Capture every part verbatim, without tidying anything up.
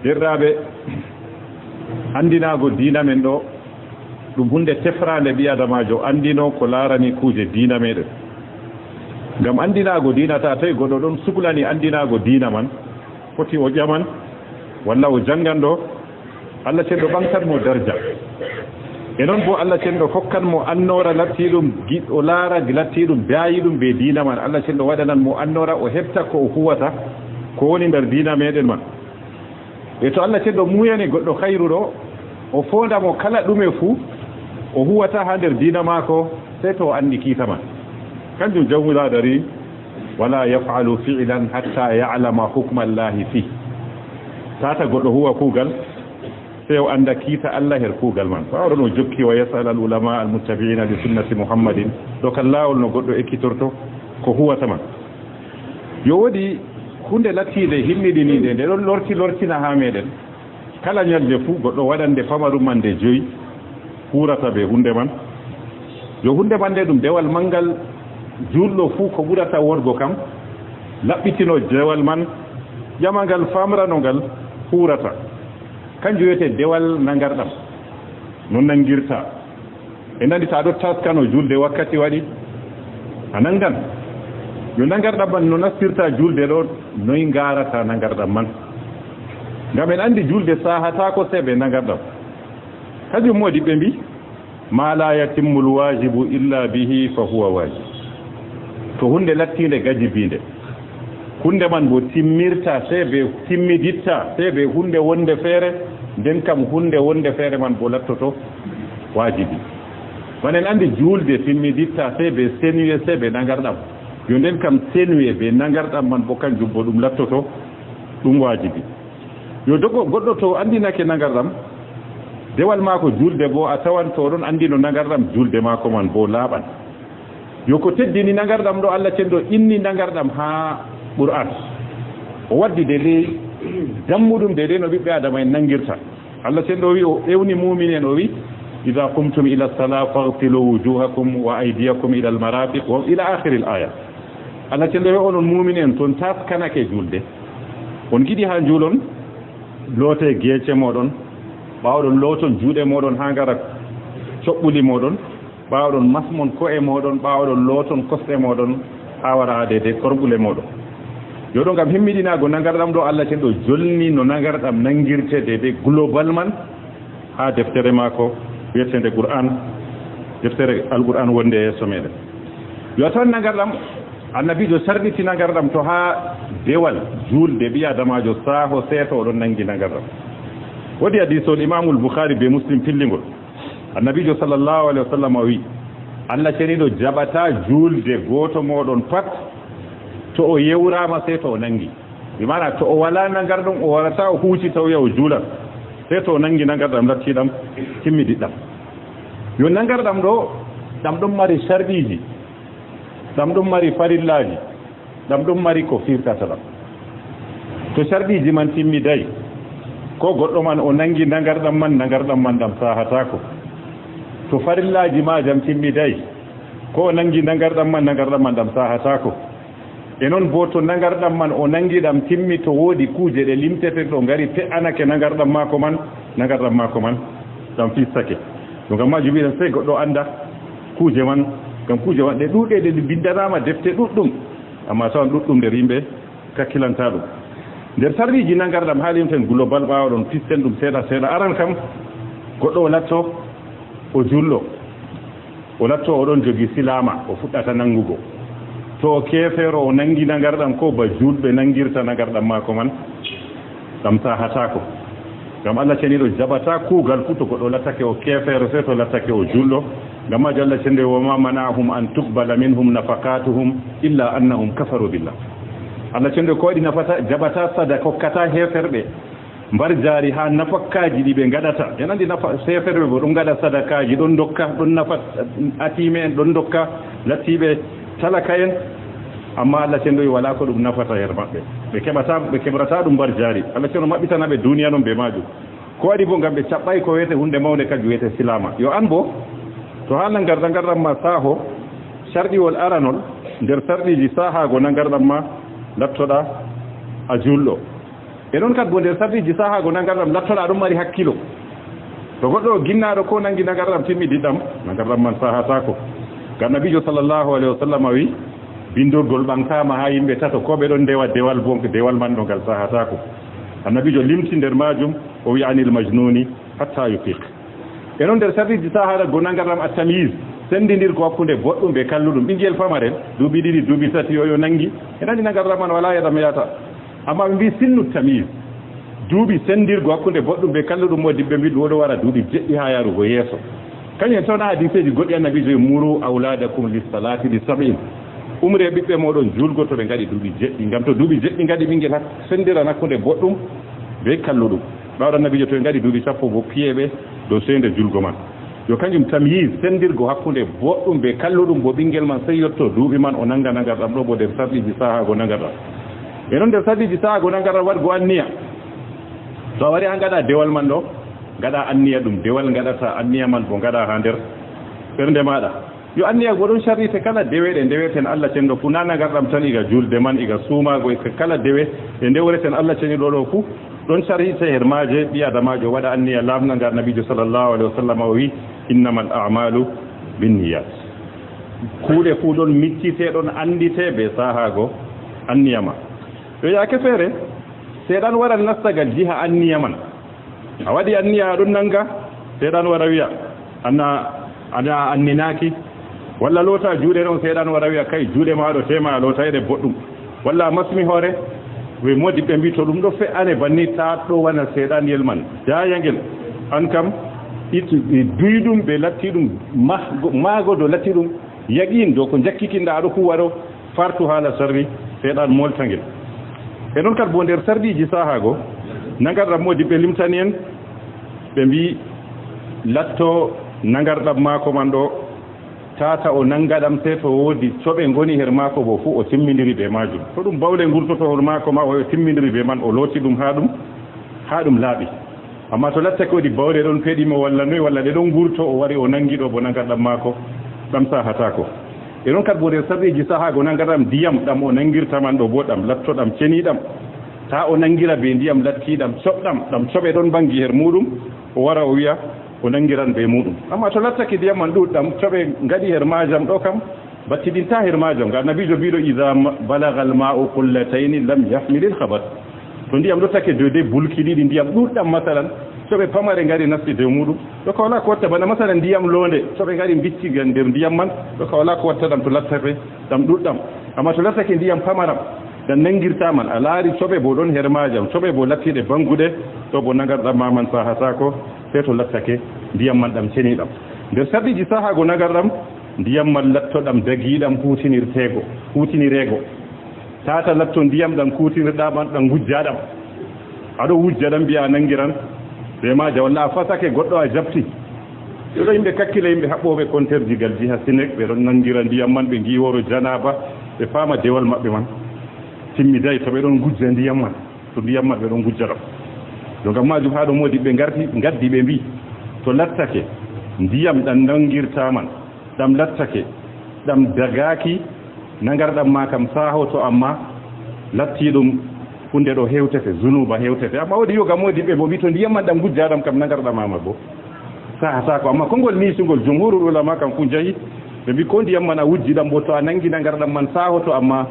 Deerɗiraaɓe, anndinaago diina men ɗo, ɗum huunde tefraande ɓii adamaajo anndino ko laarani kuuje diina meɗen. Ngam anndinaago diina, ta tawi goɗɗo ɗon suklani anndinaago diina man, foti o ƴaman, walla o janngan ɗo, Allah cenɗo ɓangtan mo darja. E noon boo Allah cenɗo hokkan mo annoora lattiiɗum, gi-, o laara lattiiɗum daayiiɗum bee diina man. Allah cenɗo waɗanan mo annoora, o heɓta ko o huwata, ko woni nder diina meɗen man. E to Allah cenɗo muuyani goɗɗo khayru ɗo, o foonda mo kala ɗume fuu o huwata haa nder diina maako, sey to o anndi kiita man. Kanjum Jawmiraaɗo wi, "Wala yaf'alu fi'lan hatta ya'lama hukma Allahi fi." Tata goɗɗo huwa kuugal, sey o annda kiita Allah her kuugal man. Ɓaawo ɗon o jokki, "Wa yas'al al ulama al muttabi'ina li sunnati Muhammadin." Ɗo kan laawol no goɗɗo ekkitorto ko huwata man. Yo woodi huunde lattiinde himmiɗiniinde, nde ɗon lorti lortina haa meɗen. Kala nyalde fuu goɗɗo waɗan nde pamarum man nde joyi, huurata bee huunde man. Yo huunde man nde ɗum dewal manngal, juulɗo fuu ko ɓurata worgo kam, laɓɓitino dewal man, ƴama ngal, faamra no ngal huurata. Kanjum wiyetee dewal nangarɗam. No nangirta. En nani, ta ɗo taskano juulde wakkati waɗi, a nangan. Yo nangarɗam man no nastirta juulde ɗo, noy ngarata nangarɗam man? Ngam en anndi juulde sahataako sey bee nangarɗam. Kanjum moodiɓɓe mbi, "Ma la yatimmul wajibu illa bihi fa huwa wajib." To huunde lattiinde gajibiinde, huunde man boo timmirta sey bee, timmiditta sey bee huunde wonnde feere, nden kam huunde wonnde feere man boo lattoto waajibi. Bana en anndi juulde timmiditta sey bee senuye sey bee nangarɗam. Yo nden kam senuye bee nangarɗam man boo kanjum boo ɗum lattoto ɗum waajibi. Yo dogo goɗɗo to anndinake nangarɗam, dewal maako juulde boo a tawan to o ɗon anndino nangarɗam juulde maako man boo laaɓan. Yo ko teddini nangarɗam ɗo, Allah cenɗo inni nangarɗam haa Qur'an. O waddi deydey dammuɗum, deydey no ɓiɓɓe Adama en nangirta. Allah cenɗo wi, o ewni muumini en, o wi, "Idha qumtum ila salah faghsilu wujuhakum wa aydiyakum ila al marafiq," wa ila akhiril aya. Allah cenɗo wi, "Onon muumini en, to on taskanake juulde, on ngiɗi haa njuulon, loote geece mooɗon, ɓaawo ɗon looton juuɗe mooɗon haa ngara coɓɓuli mooɗon." Ɓaawo ɗon masmon ko'e mooɗon, ɓaawo ɗon looton kosɗe mooɗon haa wara haa deydey korɓule mooɗon. Yo ɗo ngam himmiɗinaago nangarɗam ɗo, Allah cenɗo jolni no nangarɗam nangirte deydey global man haa deftere maako wi'eteende Qur'an, deftere Al-Qur'an wonde yeeso meɗen. Yo a tawan nangarɗam, Annabiijo sarɗiti nangarɗam to haa dewal juulde ɓii Adamaajo saaho seeto o ɗon nangi nangarɗam. Woodi hadiisol Imaamul Bukhaari bee Muslim pillingol. Annabiijo sallallahu alaihi wasallam o wi, "Allah ceniiɗo jaɓataa juulde gooto mooɗon pat to o yewraama sey to o nangi." Bi maana to o walaa nangarɗam, o warataa o huuci taw ya o juulan. Sey to o nangi nangarɗam lattiiɗam timmidiɗɗam. Yo nangarɗam ɗo, ɗam ɗon mari sarɗiiji, ɗam ɗon mari farillaaji. Ɗam ɗon mari ko firtata ɗam. To sarɗiiji man timmiday, ko goɗɗo man o nangi nangarɗam man, nangarɗam man ɗam sahataako. To farillaaji maajam timmiday, ko o nangi nangarɗam man, nangarɗam man ɗam sahataako. E noon boo to nangarɗam man o nangi ɗam timmi, to woodi kuuje ɗe limtete ɗo ngari pe'anake nangarɗam maako man, nangarɗam maako man ɗam fistake. Ɗum ngam maajum mbiɗen sey goɗɗo annda kuuje man, ngam kuuje man ɗe ɗuuɗɗe, ɗe mbinndanaama defte ɗuɗɗum. Amma tawan ɗuɗɗum nder yimɓe kakkilantaa ɗum. Nder sarriiji nangarɗam, haalino ten global, ɓaawo ɗon pisten ɗum seeɗa seeɗa. Aran kam, goɗɗo o latto o juulɗo, o latto o ɗon jogi silaama, o fuɗɗata nangugo. To o keefeero, o nangi nangarɗam ko ba juulɓe nangirta nangarɗam maako man, ɗam sahataako. Ngam Allah ceniiɗo jaɓataa kuugal fuu to goɗɗo lattake o keefeero, sey to lattake o juulɗo. Ngam maajum Allah ceniiɗo, "Wa ma mana'ahum an tuqbala minhum nafaqatuhum illa annahum kafaru billah." Allah ceniiɗo ko waɗi nafata, jaɓataa sadaka, hokkataa heeferɓe mbar jaari haa nafakkaaji ɗi ɓe ngaɗata. En anndi nafa, heeferɓe bo ɗon ngaɗa sadakaaji, ɗon ndokka, ɗon nafa atiime en, ɗon ndokka lattiiɓe talaka en. Amma Allah ceniiɗo walaa ko ɗum nafata her maɓɓe. Ɓe keɓataa, ɓe keɓrataa ɗum mbar jaari. Allah ceniiɗo maɓɓitana ɓe duniya non bee maajum. Ko waɗi bo? Ngam ɓe caɓɓaay ko wiyetee huunde mawnde, kanjum wiyetee silaama. Yo an bo, to haa nangarɗam ma saaho, sarɗiwol aranol nder sarɗiiji sahaago nangarɗam ma, lattoɗaa a juulɗo. E noon kadi bo nder sarɗiiji sahaago nangarɗam lattoɗaa ɗum mari hakkilo. To goɗɗo o ginnaaɗo ko nangi nangarɗam timmidiɗɗam, nangarɗam man sahataako. Ngam Nabiijo sallallahu alaihi wasallam wi, bindorgol ɓaŋtaama haa yimɓe tato, ko ɓe ɗon ndewa dewal bonk, dewal man ɗo ngal sahataako. Annabiijo limti nder maajum, o wi, "Anil majnuni hatta yufiq." E noon nder sarɗiiji sahaago nangarɗam at-tamyiz, sendindirgo hakkunde boɗɗum be kalluɗum. Ɓingel pamarel, duuɓi ɗiɗi, duuɓi tati, yo, yo nangi. E nani nangarɗam man walaa e ɗam yahata. Amma ɓe mbi sinnu tamyiz. Duuɓi sendirgo hakkunde boɗɗum be kalluɗum mo dibbe mbi ɗum o ɗo wara duuɓi jeɗɗi haa yarugo yeeso. Kañum en tawna hadiseeji goɗɗi Annabiijo e muru awladakum lis-salati li sab'in. Umre ɓiɓɓe mooɗon juulgo to ɓe ngaɗi duuɓi jeɗɗi. Ngam to duuɓi jeɗɗi ngaɗi ɓingel hak-, sendiran hakkunde boɗɗum be kalluɗum. Ɓawɗo Annabiijo to ɓe ngaɗi duuɓi sappo bo piye ɓe dow seynde juulgo man. Yo kañum tamyiz, sendirgo hakkunde boɗɗum be kalluɗum bo ɓingel man sey yotto duuɓi man o nanga nangarɗam ɗo bo nder sarɗiiji sahaago nangarɗam. E noon nder sarɗiiji sahaago nangarɗam waɗgo anniya. To a wari haa ngaɗa dewal man ɗo, ngaɗa anniya ɗum dewal ngaɗata anniya man bo ngaɗa haa nder ɓernde maaɗa. Yo anniya go ɗon sarɗite kala dewe ɗe ndeweten Allah cenɗo fuu, na nangarɗam tan iga julde man, iga suumaago, e kala dewe ɗe ndewreten Allah ceniɗo ɗo fuu, ɗon sarɗite her maaje ɓii adamaajo waɗa anniya laaɓnga nga Nabiijo sallallahu alaihi wasallam o wi, "Innamal a'malu binniyat." Kuuɗe fuu ɗon miccite, ɗon anndite be sahaago anniya ma. Yo yaake feere, seyɗan waran nastagal jiha anniya man. A waɗi anniya, a ɗon nanga, seyɗan wara wiya, "Anna, anna anninaaki." Walla loota juuɗe ɗon, seyɗan wara wiya, "Kay, juuɗe ma ɗo, tema a lootay ɗe boɗɗum." Walla a masmi hoore, ɓe moodi ɓe mbi, "To ɗum ɗo fe'ane banni, ta ɗo wana seyɗaniyel man. Daya ngel, an kam, it, it, duy ɗum ɓe latti ɗum, mah-, maago do latti ɗum, yaqiin dow ko jakkitinɗa a ɗo huwa ɗo, fartu haala sarri, seyɗan molta ngel." E noon kadi bo nder sarɗiiji sahaago, nangarɗam moodi ɓe limtani en, ɓe mbi, "Latto nangarɗam maako man ɗo, tata o nanga ɗam, sey to woodi coɓe ngoni her maako bo fuu o timmindiri be maajum. To ɗum bawle ngurtoto her maako ma, o timmindiri be man, o looti ɗum haa ɗum, haa ɗum laaɓi. Amma to lattake woodi bawle ɗon peɗi mo walla noy, walla ɗe ɗon ngurto, o wari o nangi ɗo bo nangarɗam maako, ɗam sahataako." E noon kadi bo nder sarɗiiji sahaago nangarɗam ndiyam ɗam o nangirta man ɗo bo ɗam latto ɗam ceniɗam. Ta o nangira be ndiyam lattiɗam coɓɗam, ɗam coɓe ɗon mbangi her muuɗum, o wara o wiya o nangiran be muuɗum. Amma to lattake ndiyam man ɗuuɗɗam, coɓe ngaɗi her maajam ɗo kam, battidinta her maajam. Ngam Nabiijo biiɗo, "Iza ma-, balagal ma'u qullatayni lam yahmilil khabath." To ndiyam ɗo take dow de bulki ɗiɗi, ndiyam ɗuuɗɗam masalan, coɓe pamare ngari nasti dow muuɗum, ɗo ka wala ko watta. Bana masalan ndiyam loonde, coɓe ngari mbicci nder ndiyam man, ɗo ka wala ko watta ɗam to lattake ɗam ɗuuɗɗam. Amma to lattake ndiyam pamaram, ɗam nangirta man, a laari coɓe bo ɗon her maajam, coɓe bo lattiɗe banguɗe, ɗo bo nangarɗam ma man sahataako, sey to lattake ndiyam man ɗam ceniɗam. Nder sarɗiiji sahaago nangarɗam, ndiyam man latto ɗam dagiɗam hutinirteego, hutinireego. Tata latto ndiyam ɗam kutinirɗa man ɗam ngujjaɗam. A ɗo wujja ɗam mbiya a nangiran be maaja, walla a fasake goɗɗo a jabti. Ɓe ɗo yimɓe kakkila, yimɓe haɓɓooɓe konterji gal jiha Sinek, ɓe ɗon nangira ndiyam man, ɓe ngiworo janaaba, ɓe paama dewal maɓɓe man timmiday to ɓe ɗon ngujja ndiyam man, to ndiyam man ɓe ɗon ngujja ɗam. Yo ngam maajum haa ɗo moodi ɓe ngarti, ngaddi ɓe mbi, to lattake ndiyam ɗam nangirta man, ɗam lattake, ɗam dagaaki nangarɗam ma kam saahoto, amma latti ɗum hunde ɗo hewtete, zunuba hewtete. Amma woodi yoga moodi ɓe bo mbi to ndiyam man ɗam ngujjaɗam kam nangarɗam ma bo sahataako. Amma konngol miisungol jumhurul ulama kam fu njahi, ɓe mbi ko ndiyam man a wujji ɗam bo to a nangi nangarɗam man saahoto, amma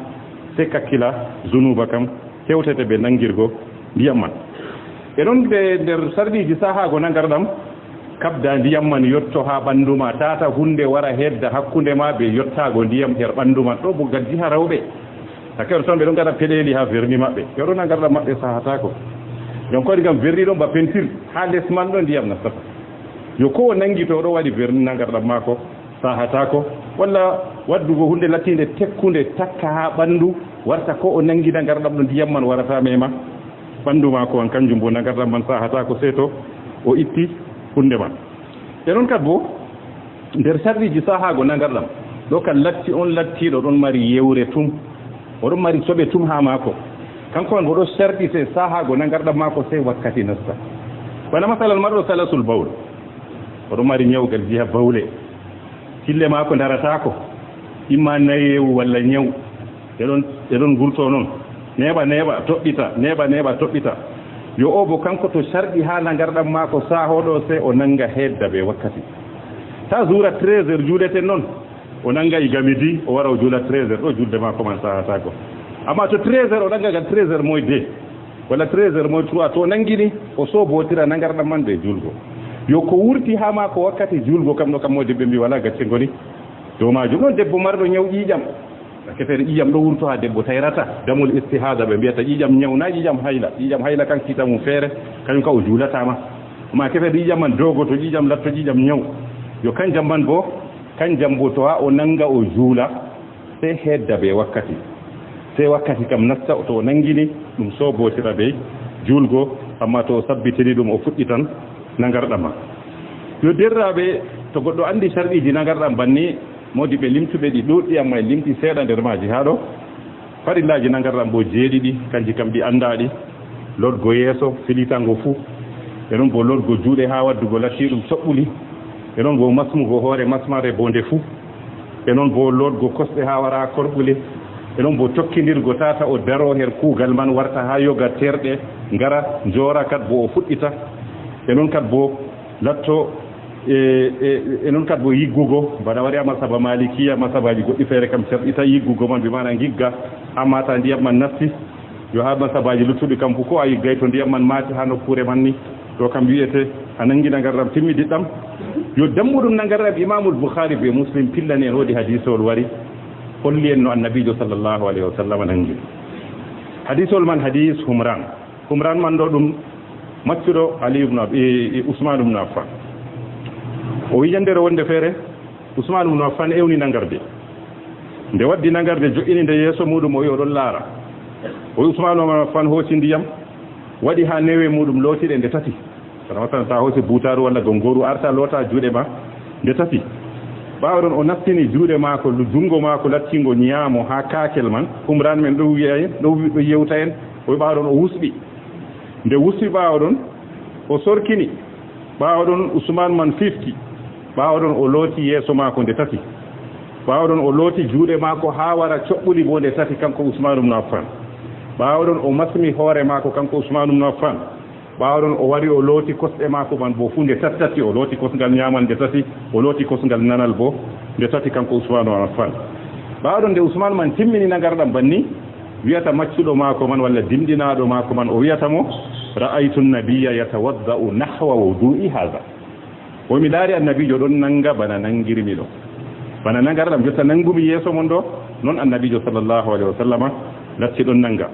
sey kakkila zunuba kam hewtete be nangirgo ndiyam man. E ɗon ɓe nder sarɗiiji sahaago nangarɗam, kabda ndiyam man yotto haa ɓanndu ma, tata hunde wara hedda hakkunde ma be yottaago ndiyam her ɓanndu man. Ɗo bo gaddi haa rewɓe. Hakke on tan ɓe ɗon ngaɗa peɗeeli haa verni maɓɓe. Yo ɗon nangarɗam maɓɓe sahataako. Donc ko waɗi ngam verni ɗon ba peinture, haa les man ɗon ndiyam nastata. Yo ko o nangi to o ɗo waɗi verni nangarɗam maako, sahataako, walla waddugo hunde lattiinde tekkunde takka haa ɓanndu, warta ko o nangi nangarɗam ɗo ndiyam man warata mema ɓanndu maako, an kanjum bo nangarɗam man sahataako sey to o itti hunde man. E noon kadi bo nder sarɗiiji sahaago nangarɗam, ɗo kan latti on lattiiɗo ɗon mari yewre tum, o ɗon mari soɓe tum haa maako, kanko man bo ɗo sarɗite sahaago nangarɗam maako sey wakkati nasta. Bana masalan marɗo salasul bawl, o ɗon mari nyawgal jiha bawle, kille maako ndarataako, imma nayewu walla nyawu, ɗe ɗon, ɗe ɗon ngurto noon. Neeɓa neeɓa toɓɓita, neeɓa neeɓa toɓɓita. Yo o bo kanko to sarɗi haa nangarɗam maako saahoo ɗo, sey o nannga hedda bee wakkati. Ta zuura treize heures juuleten noon, o nannga e gamidi, o wara o juula treize heures, ɗo julde maako man saahataako. Amma to treize heures, o nannga ngal treize heures moins deux, walla treize heures moins trois, to o nanngini, o soobootira nangarɗam man bee juulgo. Yo ko wurti haa maako wakkati juulgo kam ɗo, kam moodibɓe mbi walaa gacce ngoni dow maajum. Ɗon debbo marɗo ñaw ƴiiƴam, kefeere ƴiiƴam ɗo wurto haa debbo tayrata, damul istihada ɓe mbiyata, ƴiiƴam ñaw, na ƴiiƴam hayla. Ƴiiƴam hayla kan kiita mum feere, kañum ka o juulataama. Amma kefeere ƴiiƴam man doogoto, ƴiiƴam latto, ƴiiƴam ñaw. Yo kanjam man bo, kanjam bo to haa o nannga o juula, sey hedda bee wakkati. Sey wakkati kam nasta, to o nanngini, ɗum soobootira bee juulgo, amma to o sabbitini ɗum, o fuɗɗitan nangarɗam ma. Yo derraaɓe, to goɗɗo anndi sarɗiiji nangarɗam banni, moodi ɓe limtuɓe ɗi ɗuuɗɗi, amma en limti seeɗa nder maaji haa ɗo. Farillaaji nangarɗam bo jeeɗiɗi, kanji kam ɗi anndaaɗi. Lorgo yeeso, filitango fuu. E non bo lorgo juuɗe haa waddugo lattiiɗum coɓɓuli. E non bo masmugo hoore masmare bo nde fuu. E non bo lorgo kosɗe haa wara korɓule. E non bo tokkindirgo tata o daro her kuugal man warta haa yoga terɗe ngara njoora kat bo o fuɗɗita. E non kat bo latto e, e, e non kat bo yiggugo, bana wari a masaba malikiya, masabaaji goɗɗi feere kam sarɗita yiggugo man, bi maana ngigga, amma ta ndiyam man nasti. Yo haa masabaaji luttuɗi kam fu, ko a yiggay to ndiyam man maati haa nokkuure man ni, ɗo kam wi'ete a nangi nangarɗam timmidiɗɗam. Yo dammuɗum nangarɗam, Imaamul Bukhari be Muslim pillani en, woodi hadiisol wari holli en no Annabiijo sallallahu alayhi wa sallam nangi. Hadiisol man hadiis Humran. Humran man ɗo ɗum maccuɗo Ali ibn Ab-, e, e Usman ibn Affan. O wi yandere wonde feere, Usman ibn Affan ewni nangarde. Nde waddi nangarde, jo'ini nde yeeso muɗum, o wi o ɗon laara. O wi Usman ibn Affan hooci ndiyam, waɗi haa newe muɗum, looti ɗe nde tati. Kono wata ta hooci buutaaru walla gonngooru, arta loota juuɗe ma nde tati. Ɓaawo ɗon o nastini juuɗe maako, lu-, junngo maako lattingo nyaamo haa kaakel man. Humran men ɗo wi'a en, ɗo wi-, ɗo yewta en. O wi ɓaawo ɗon o wusɓi. Nde wusɓi ɓaawo ɗon, o sorkini. Ɓaawo ɗon Usman man fifti. Ɓaawo ɗon o looti yeeso maako nde tati. Ɓaawo ɗon o looti juuɗe maako haa wara coɓɓuli bo nde tati, kanko Usman ibn Affan. Ɓaawo ɗon o masmi hoore maako, kanko Usman ibn Affan. Ɓaawo ɗon o wari o looti kosɗe maako man bo fuu nde tati tati. O looti kosngal nyaamal nde tati, o looti kosngal nanal bo nde tati, kanko Usman ibn Affan. Ɓaawo ɗon nde Usman man timmini nangarɗam banni, wi'ata maccuɗo maako man walla dimɗinaaɗo maako man, o wi'ata mo, "Ra'aytu nabiyya yatawadda'u nahwa wudu'i hadha." O, mi laari Annabiijo ɗon nanga bana nangirmi ɗo. Bana nangarɗam jotta nangumi yeeso mon ɗo, non Annabiijo sallallahu alaihi wasallama latti ɗon nanga.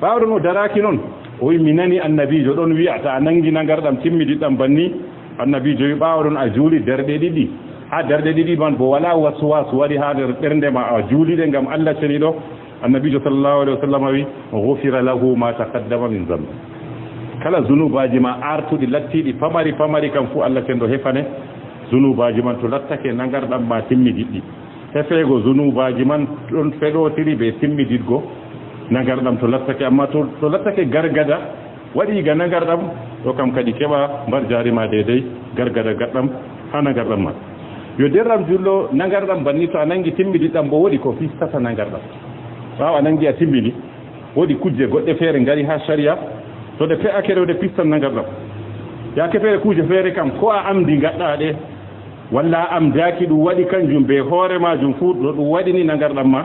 Ɓaawo ɗon o daraaki non, o wi, "Mi nani Annabiijo ɗon wi'a, ta a nangi nangarɗam timmidiɗɗam banni." Annabiijo wi, "Ɓaawo ɗon a juuli darɗe ɗiɗi. Haa darɗe ɗiɗi man bo walaa waswas wari haa nder ɓernde ma, a juuli ɗe ngam Allah ceniɗo." Annabiijo sallallahu alaihi wasallam wi, "Ghufira lahu ma taqaddama min zambi." Kala zunubaaji ma artuɗi lattiiɗi pamari pamari kam fuu Allah cenɗo hefane zunubaaji man to lattake nangarɗam ma timmidiɗɗi. Hefeego zunubaaji man ɗon feɗotiri be timmididgo nangarɗam to lattake, amma to, to lattake gargada, waɗi ga nangarɗam, ɗo kam kadi keɓa mbar jaari ma deydey gargada gaɗɗam haa nangarɗam ma. Yo derɗam jullo, nangarɗam banni to a nangi timmidiɗɗam bo woodi ko fistata nangarɗam. Ɓaawo a nangi a timmini, woodi kujje goɗɗe feere ngari haa sariya, to ɗe pe'ake ɗo ɗe pistan nangarɗam. Yaake feere kuuje feere kam ko a amdi ngaɗɗa ɗe, walla a amdaaki ɗum waɗi kanjum be hoore maajum fuu ɗo ɗum waɗini nangarɗam ma,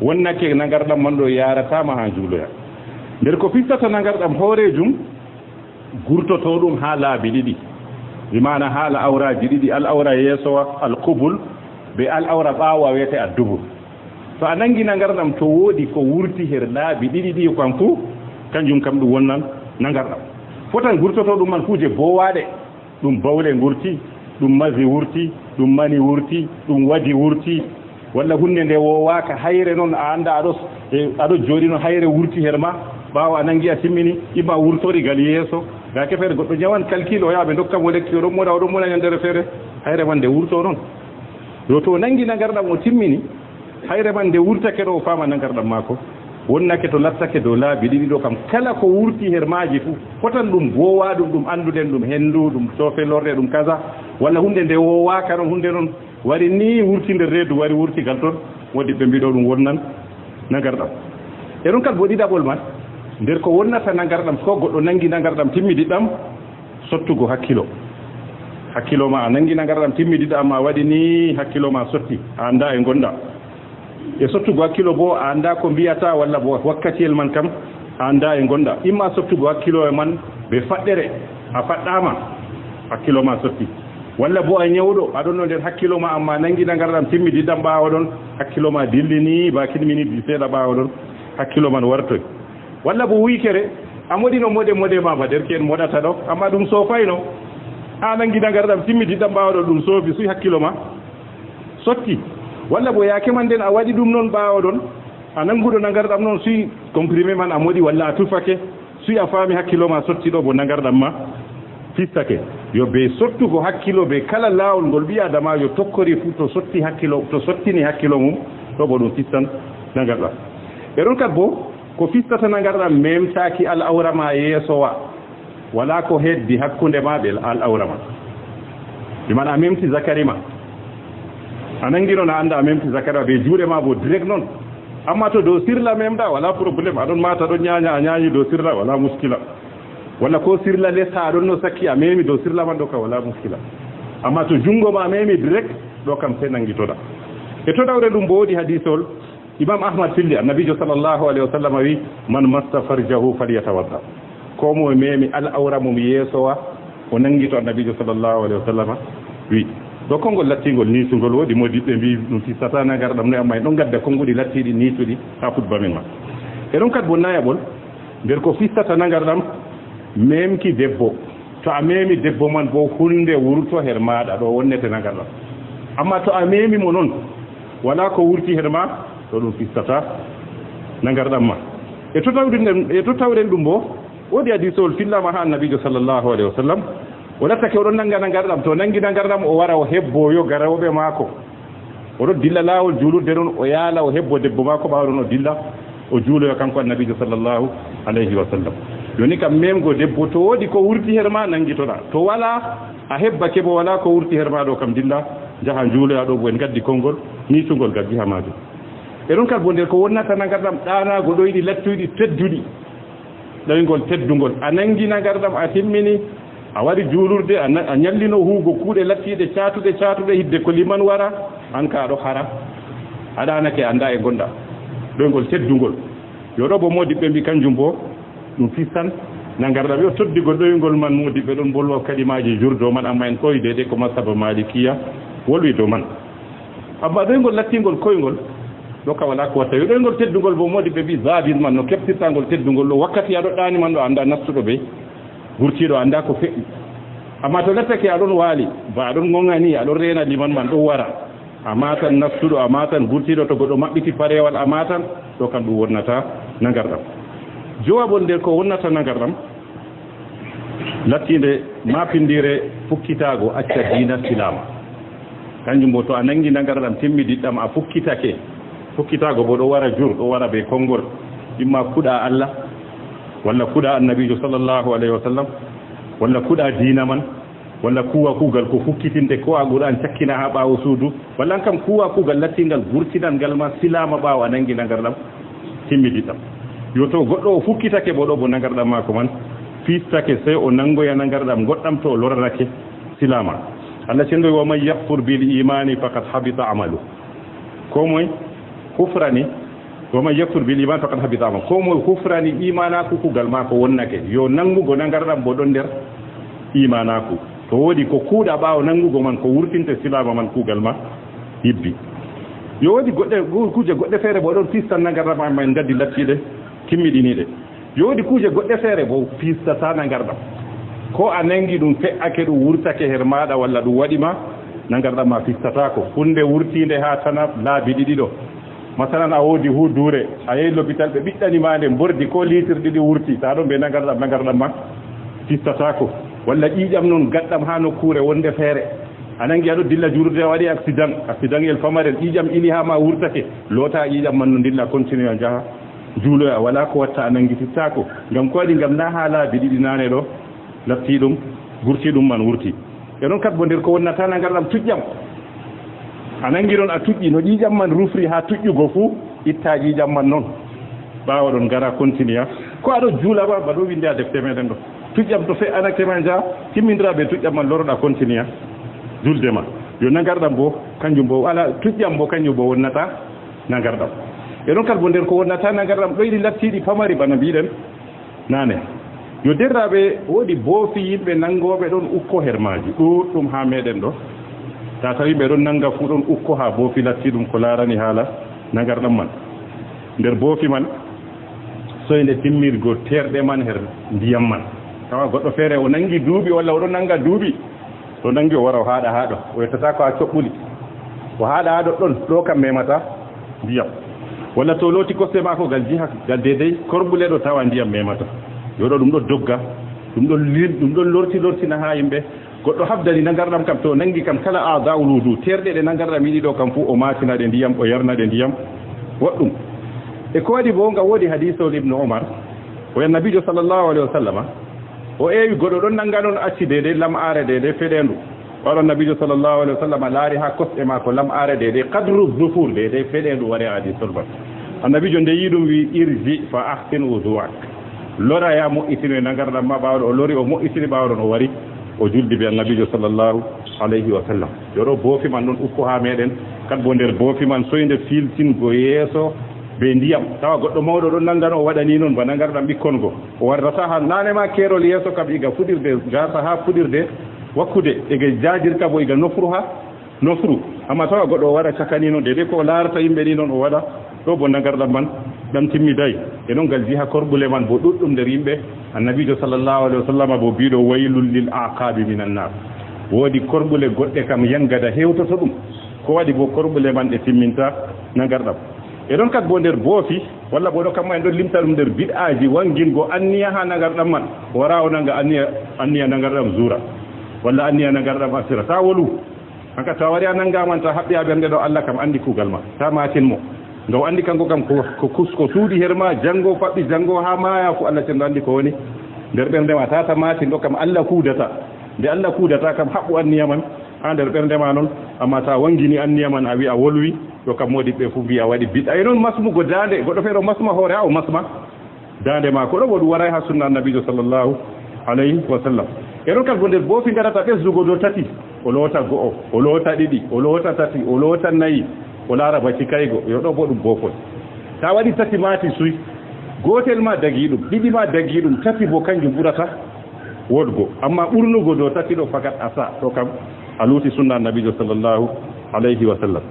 wonnake nangarɗam man ɗo yaarata ma haa njuuloya. Nder ko fistata nangarɗam hooreejum, gurtoto ɗum haa laabi ɗiɗi, bi maana haa al awraaji ɗiɗi, al awra yeesowa, al qubul, be al awra ɓaawowa wiyete ad dubur. To a nangi nangarɗam to woodi ko wurti her laabi ɗiɗi ɗi kam fuu, kanjum kam ɗum wonnan nangarɗam. Fotan gurtoto ɗum man kuuje boowaaɗe. Ɗum bawle ngurti, ɗum mazi wurti, ɗum mani wurti, ɗum wadi wurti, walla huunde nde woowaaka, hayre noon a annda aɗo, e, aɗo jooɗi no hayre wurti her ma, ɓaawo a nanngi a timmini, imma wurtori gal yeeso, ga kefere goɗɗo nyawan kalkil, o yaha ɓe ndokka mo lekki, o ɗon moɗa, o ɗon moɗa nyannde feere, hayre man nde wurto noon. Yo to o nanngi nangarɗam o timmini, hayre man nde wurtake ɗo o faama nangarɗam maako, wonnake to lattake dow laabi ɗiɗi ɗo kam, kala ko wurti her maaji fuu, fotan ɗum boowa ɗum, ɗum annduɗen ɗum henndu, ɗum soofe lorɗe, ɗum kaza, walla huunde nde woowaaka noon, huunde noon wari ni wurti nder reedu, wari wurti gal toon, woodi ɓe mbiɗo ɗum wonnan nangarɗam. E ɗon kadi bo ɗiɗaɓol man, nder ko wonnata nangarɗam, ko goɗɗo nangi nangarɗam timmidiɗɗam, sottugo hakkilo. Hakkilo ma a nangi nangarɗam timmidiɗɗam, a waɗi ni hakkilo ma sotti, a annda e ngonɗa. E sottugo hakkilo bo, a annda ko mbiyata, walla bo wakkatiyel man kam, a annda e ngonɗa. Imma sottugo hakkilo e man be faɗɗere, a faɗɗama, hakkilo ma sotti. Walla bo a nyawɗo, a ɗon no nder hakkilo ma, amma nangi nangarɗam timmidiɗɗam ɓaawo ɗon, hakkilo ma dillini, ba kidmini bi seeɗa ɓaawo ɗon, hakkilo man wartoy. Walla bo wuykere, a moɗino moɗe moɗe ma ba derke'en moɗata ɗo, amma ɗum soofayno. A nangi nangarɗam timmidiɗɗam ɓaawo ɗon, ɗum soofi, suy hakkilo ma sotti. Walla bo yaake man nden a waɗi ɗum non ɓaawo ɗon, a nanguɗo nangarɗam non, suy comprimé man a moɗi walla a tufake, suy a faami hakkilo ma sotti ɗo bo nangarɗam ma fistake. Yo be sottugo hakkilo be kala laawol ngol ɓii Adamaajo tokkori fu, to sotti hakkilo, to sottini hakkilo mum, ɗo bo ɗum fistan nangarɗam. E ɗon kadi bo, ko fistata nangarɗam memtaaki al'awra ma yeeso wa. Wala ko heddi hakkunde ma be al'awra ma. Bi man a memti zakari ma. A nangi non a annda a memti zakari ma be juuɗe ma bo direct non. Amma to dow sirla memɗa, wala problème. A ɗon mata, ɗon nyanya, a nyanyi dow sirla, wala muskila. Walla ko sirla les ha ɗon no sakki, a memi dow sirla man ɗo ka, wala muskila. Amma to jungo ma memi direct, ɗo kam sai nangitoɗa. E to dawre ɗum bo woodi hadisol, Imam Ahmad filli, Annabiijo sallallahu alaihi wasallam wi, "Man massa farjahu falyatawadda." Ko mo memi al'awra mum yeeso wa, o nangito, Annabiijo sallallahu alaihi wasallam wi. Ɗo konngol lattingol niisungol, woodi moodiɓɓe mbi ɗum fistata nangarɗam noy, amma en ɗon gadda konnguɗi lattiiɗi niisuɗi ha khutba men man. E ɗon kadi bo nayaɓol, nder ko fistata nangarɗam, memki debbo. To a memi debbo man bo, hunde wurto her maɗa, ɗo wonnete nangarɗam. Amma to a memi mo non, wala ko wurti her ma, ɗo ɗum fistata nangarɗam ma. E to tawɗen, e to tawɗen ɗum bo, woodi hadisol fillama ha Annabiijo sallallahu alaihi wasallam, o lattake o ɗon nanga nangarɗam, to nangi nangarɗam, o wara o hebbo yo garawɓe maako. O ɗon dilla laawol juulurde ɗon, o yaala, o hebbo debbo maako, ɓaawo ɗon o dilla, o juuloya kanko Annabiijo sallallahu alaihi wasallam. Joni kam memgo debbo, to woodi ko wurti her ma, nangitoɗa. To wala, a hebbake bo, wala ko wurti her ma, ɗo kam dilla, njaha njuuloya, ɗo bo en gaddi konngol niisungol gaggi ha maajum. E ɗon kadi bo nder ko wonnata nangarɗam, ɗaanaago ɗoyɗi lattoyɗi tedduɗi. Ɗoyngol teddungol. A nangi nangarɗam, a timmini, a wari juulurde, a na-, a nyallino huugo kuuɗe lattiiɗe caatuɗe, caatuɗe, hidde ko liman wara, an ka a ɗo hara. A ɗaanake, a annda e ngonɗa. Ɗoyngol teddungol. Yo ɗo bo moodiɓɓe mbi kanjum bo, ɗum fistan nangarɗam. Yo toddigol ɗoyngol man, moodiɓɓe ɗon bolwa kalimaaji jur dow man, amma en koy deydey ko masaba Malikiya wolwi dow man. Amma ɗoyngol lattingol koyngol, ɗo ka wala ko watta. Yo ɗoyngol teddungol bo, moodiɓɓe mbi zabit man no keɓtirta ngol teddungol ɗo, wakkati aɗo ɗaani man ɗo, annda nastuɗo be gurtiiɗo, annda ko feƴƴi. Amma to lattake aɗon waali, ba aɗon ngongani, aɗon reena liman man ɗon wara. A matan nastuɗo, a matan gurtiiɗo, to goɗɗo maɓɓiti pareewal, a matan, ɗo kam ɗum wonnata nangarɗam. Jowabol nder ko wonnata nangarɗam, lattiinde maapindiire fukkitaago, acca diina silaama. Kanjum bo, to a nangi nangarɗam timmidiɗɗam, a fukkitake. Fukkitaago bo ɗo wara jur, ɗo wara be konngol. Imma kuɗa Allah, walla kuɗa Annabiijo sallallahu alaihi wasallam, walla kuɗa diina man, walla kuwa kuugal ko fukkitinte ko a Qur'an cakkina ha ɓaawo suudu, walla an kam kuwa kuugal lattingal gurtinangal ma silaama ɓaawo a nangi nangarɗam timmidiɗɗam. Yo to goɗɗo o fukkitake bo ɗo bo nangarɗam maako man fistake, sey o nangoya nangarɗam goɗɗam to o loranake silaama. Allah cenɗo wi, "Wa man yakfur bil imani faqad habita amalu." Ko moy hufrani, "Wa man yakfur bil iman faqad habita amal." Ko moy hufrani imanaaku, kuugal maako wonnake. Yo nangugo nangarɗam bo ɗon nder imanaaku. To woodi ko kuuɗa ɓaawo nangugo man, ko wurtinte silaama man, kuugal ma yibbi. Yo woodi goɗɗe, ku-, kuuje goɗɗe feere bo ɗon fistan nangarɗam ma, en gaddi lattiiɗe, timmiɗiniiɗe. Yo woodi kuuje goɗɗe feere bo fistata nangarɗam. Ko a nangi ɗum fe'ake, ɗum wurtake her maaɗa, walla ɗum waɗi ma, nangarɗam ma fistataako. Huunde wurtiinde haa tana laabi ɗiɗi ɗo. Masalan, a woodi hu duure, a yehi lopital, ɓe ɓiɗɗani ma nde mbordi ko liitir ɗiɗi wurti, ta ɗon be nangarɗam, nangarɗam ma fistataako. Walla ƴiiƴam non gaɗɗam haa nokkuure wonde feere. A nangi aɗo dilla juulde, a waɗi accident, accident el famarel, ƴiiƴam ili haa ma wurtake, loota ƴiiƴam man no dilla, continue a njaha. Juuloya, wala ko watta, a nangitittaako. Ngam ko waɗi? Ngam na haa laabi ɗiɗi naane ɗo, latti ɗum, gurti ɗum man wurti. E ɗon kat bo nder ko wonnata nangarɗam tuƴƴam. A nangi ɗon a tuƴƴi, no ƴiiƴam man rufri haa tuƴƴugo fuu, itta ƴiiƴam man non. Ɓaawo ɗon ngara continue. Ko aɗo juula ba, ba ɗo winde ha defte meɗen ɗo. Tuƴƴam to fe'anake ma nja, timmindira be tuƴƴam man loroɗa continue. Julde ma. Yo nangarɗam bo, kanjum bo, ala tuƴƴam bo kanjum bo wonnata nangarɗam. E ɗon kadi bo nder ko wonnata nangarɗam ɗo yiɗi lattiɗi pamari bana mbiɗen. Nane. Yo derraɓe woodi boofi yimɓe nangoɓe ɗon ukko her maaji. Ɗuɗɗum ha meɗen ɗo. Ta tawi ɓe ɗon nanga fu ɗon ukko ha boofi lattiɗum ko larani hala nangarɗam man. Nder boofi man, soyde timmirgo terɗe man her ndiyam man. Tawa goɗɗo feere o nangi duuɓi walla o ɗon nanga duuɓi. O nangi o wara o haaɗa haa ɗo. O yettata ko haa coɓɓuli. O haaɗa haa ɗoɗɗon, ɗo kam memata ndiyam. Walla to looti kosɗe maako gal jiha, gal deydey, korbule ɗo tawa ndiyam memata. Yo ɗo ɗum ɗo dogga, ɗum ɗon lin-, ɗum ɗon lorti lortina haa yimɓe. Goɗɗo habdani nangarɗam kam, to nangi kam kala aada'ul wudu, terɗe ɗe nangarɗam yiɗi ɗo kam fuu, o maatina ɗe ndiyam, o yarna ɗe ndiyam. Woɗɗum. E ko waɗi bo nga woodi hadiisol Ibnu Umar, o Annabiijo sallallahu alaihi wasallama, o eewi goɗɗo ɗon nanga non acci deydey lam'aare deydey feɗeendu. Ɓaawo Annabiijo sallallahu alaihi wasallama laari haa kosɗe maako lam'aare deydey qadru zufur deydey feɗeendu wari hadiisol man. Annabiijo nde yi'i ɗum wi'i, "Irji fa ahsin wudu'ak." Lora ya mo'itinoy nangarɗam ma ɓaawo ɗo o lori o mo'itini ɓaawo ɗon o wari o juldi be Annabiijo sallallahu alaihi wasallam. Yo ɗo boofi man ɗon ukko haa meɗen. Kat bo nder boofi man soyde filtingo yeeso be ndiyam. Tawa goɗɗo mawɗo ɗon nanga no o waɗani non ba nangarɗam ɓikkon go. O warrata haa nane ma keerol yeeso kam iga fuɗirde gaasa haa fuɗirde wakkude. Iga jaajirta bo iga nofru haa nofru. Amma tawa goɗɗo o waɗa caka ni non, deydey ko o laarata yimɓe ni non o waɗa. Ɗo bo nangarɗam man ɗam timmiday. E non ngal jiha korbule man bo ɗuɗɗum nder yimɓe. Annabiijo sallallahu alaihi wasallama bo biiɗo, "Waylun lil aqabi minan nar." Woodi korbule goɗɗe kam yangada hewtoto ɗum. Ko waɗi bo korbule man ɗe timminta nangarɗam. E ɗon kat bo nder boofi, walla bo ɗo kam en ɗon limta ɗum nder bid'aaji, wangingo anniya haa nangarɗam man. Wara o nanga anniya, anniya nangarɗam zuura. Walla anniya nangarɗam asira. Ta wolu. Hanka ta wari a nanga man ta haɓɓi a ɓernde ɗo Allah kam andi kuugal ma. Ta maatin mo. Nga o andi kanko kam ko, ko kus-, ko suuɗi her ma, jango faɓɓi, jango haa maaya fu Allah cenɗo andi ko woni nder ɓernde ma. Ta, ta maatin ɗo kam Allah kuudata. Nde Allah kuudata kam haɓɓu anniya man haa nder ɓernde ma non. Amma ta wangini anniya man a wi'a wolwi, ɗo kam moodiɓɓe fu mbi'a waɗi bid'a. E non masmugo daande, goɗɗo feere o masma hoore, a o masma daande maako. Ɗo bo ɗum waray haa sunna Annabiijo sallallahu alayhi wa sallam. E non kat bo nder boofi ngarata ɓesdugo dow tati. O loota go'o, o loota ɗiɗi, o loota tati, o loota nayi, o laara baki kaygo. Yo ɗo bo ɗum boofol. Ta waɗi tati maati suy. Gootel ma dagi ɗum, ɗiɗi ma dagi ɗum, tati bo kanjum ɓurata woɗgo. Amma ɓurnugo dow tati ɗo fakat a sa, ɗo kam a luuti sunna Annabiijo sallallahu alayhi wa sallam.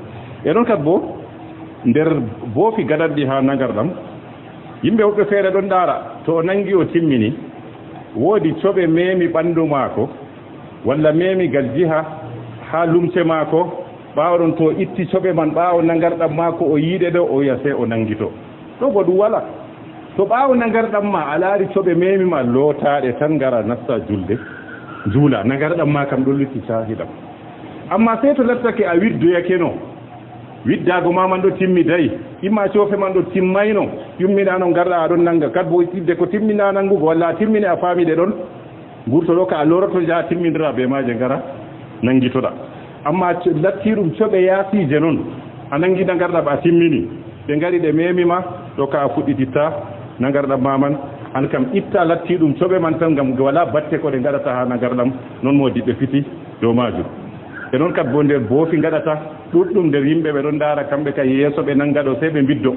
E non kat bo nder boofi gaɗanɗi haa nangarɗam, yimɓe woɓɓe feere ɗon ndaara, to o nangi o timmini, woodi coɓe meemi ɓandu maako, walla meemi gal jiha haa lumce maako, ɓaawo ɗon to o itti coɓe man ɓaawo nangarɗam maako o yiide ɗo, o wi'a sey o nangito. Ɗo bo ɗum wala. To ɓaawo nangarɗam ma a laari coɓe meemi ma lootaaɗe tan ngara nasta julde, njuula, nangarɗam ma kam ɗon lutti caahiɗam. Amma sey to lattake a widdoyakeno, widdaago ma man ɗo timmiday, imma coofe man ɗo timmayno, yumminaano ngarɗa a ɗon nanga, kat bo idde ko timminaa nangugo, walla a timmini a faami ɗe ɗon, ngurto ɗo ka a loroto njaha timmindira be maaje ngara nanngitoɗa. Amma co-, lattii ɗum coɓe yaasiije non, a nanngi nangarɗam a timmini, ɓe ngari ɓe meemi ma, ɗo ka a fuɗɗititta nangarɗam ma man, an kam itta lattii ɗum coɓe man tan, ngam walaa batte ko ɗe ngaɗata haa nangarɗam, non moodiɓɓe fiti dow maajum. E non kat bo nder boofi ngaɗata, ɗuɗɗum nder yimɓe ɓe ɗon ndaara kamɓe kay yeeso ɓe nannga ɗo, sey ɓe mbiddo.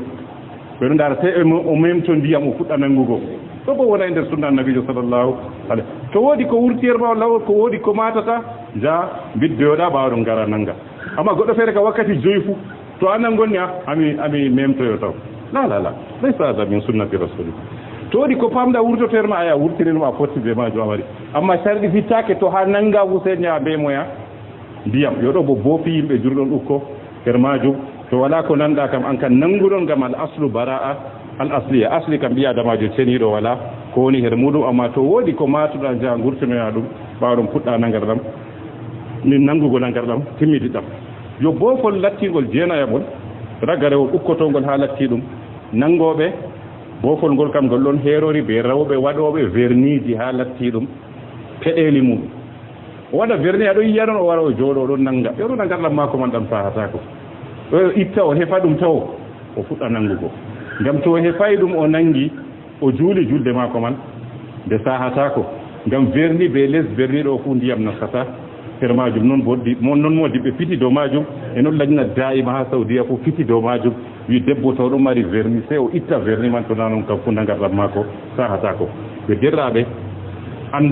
Ɓe ɗon ndaara sey o mo-, o memto ndiyam o fuɗɗa nanngugo. Ɗo bo wona e nder sunna Annabiijo sallallahu alayhi. To woodi ko wurti yer ma walla ko woodi ko maatata, njaha mbiddoyoɗa ɓaawo ɗon ngara nannga. Amma goɗɗo feere ka wakkati joyi fu, to an an ngonni a, ami, ami memtoyo taw. La, la, la. Laysa hadha min sunnati rasulillah. To woodi ko pamɗa wurtoto yer ma, aya wurtini ɗum a fotti be maajum a wari. Amma sarɗi fittaake to haa nannga fu sey njaha be moya ndiyam. Yo ɗo bo boofi yimɓe jurɗon ukko her maajum. To walaa ko nanɗa kam an kan nannguɗon ngam al aslu bara'a al asliya. Asli kam ɓii adamaajo ceniiɗo walaa ko woni her muuɗum. Amma to woodi ko maatuɗa njaha ngurtinoya ɗum ɓaawo ɗon puɗɗa nangarɗam. Min nanngugo nangarɗam timmidiɗɗam. Yo boofol lattingol jeenayamol ragarewol ukkotongol haa latti ɗum nanngooɓe. Boofol ngol kam ngol ɗon heerori be rewɓe waɗooɓe verniiji haa latti ɗum peɗeeli muuɗum. O waɗa verni, a ɗon yi'a ɗon, o wara o jooɗo, o ɗon nannga. Yo ɗon nangarɗam maako man ɗam saahataako. O itta, o hefa ɗum tawo, o fuɗɗa nanngugo. Ngam to o hefaay ɗum o nanngi, o juuli julde maako man, nde saahataako. Ngam verni bee les verniiɗo o fuu ndiyam nastataa. Her maajum non boo ɗi-, mo-, non moodiɓɓe fiti dow maajum, e non lajnat daa'ima haa Sawdiya fuu fiti dow maajum. Wi debbo to ɗon mari verni, sey o itta verni man, to naa non kam fuu nangardam maako saahataako. Ɓe derraaɓe,